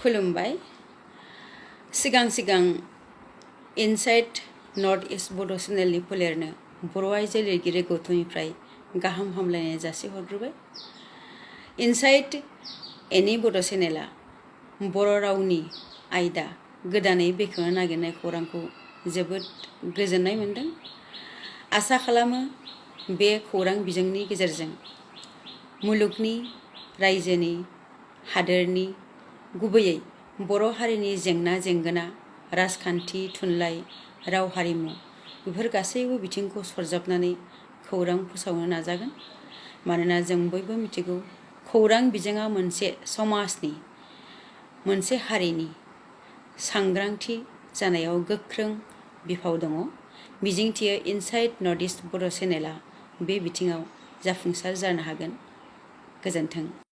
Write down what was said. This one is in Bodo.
खुलुमबाय। सिगां इनसाइड नर्थ इस्ट बड' चेनेलनि फोलेरनो बर' आइजो लिरगिरि गौथुमनिफ्राय गाहाम हामलायनाय जासिहरग्रोबाय। इनसाइड एनि बड' चेनेला बर' रावनि आयदा गोदानै बेखेवनो नागिरनाय खौरांखौ जोबोद गोजोननाय मोनदों। आसा खालामो बे खौरां बिजोंनि गेजेरजों मुलुगनि, रायजोनि, हादोरनि, गुबैयै बर' हारिनि जेंना जेंगोना, राजखान्थि, थुनलाइ, राव हारिमु बेफोर गासैबो बिथिंखौ सरजाबनानै खौरां फोसावनो नाजागोन। मानोना जों बयबो मिथिगौ खौरां बिजोङा मोनसे समाजनि, मोनसे हारिनि सांग्रांथि जानायाव गोख्रों बिफाव दङ। मिजिंथियो इनसाइड नर्थ इस्ट बड' चेनेला बे बिथिङाव जाफुंसार जानो हागोन। गोजोन्थों।